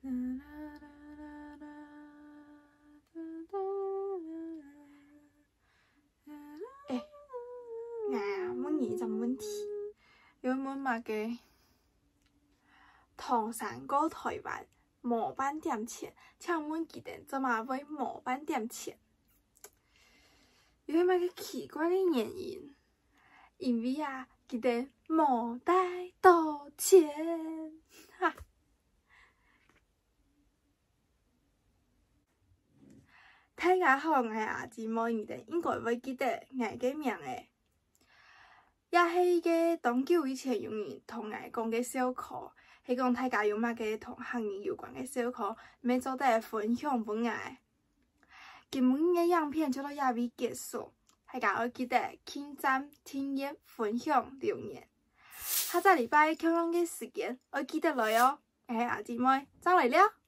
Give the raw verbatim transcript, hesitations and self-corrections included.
欸，𠊎問你一隻問題，有問麼个？唐山過臺灣無半點錢，請問佢等做麼會無半點錢？有麼个奇怪个原因？因為啊，佢等無帶到錢。哈！ 大家好，𠊎阿姊妹，你等應該會記得𠊎个名仔。這係一個當久以前有人同𠊎講个笑科，係講大家有麼个同客語有關个笑科，乜做得分享分𠊎。今晡日个影片就到這位結束，大家愛記得點讚、訂閱、分享、留言。下隻禮拜共樣个時間，愛記得來哦！𠊎係阿姊妹，正來尞。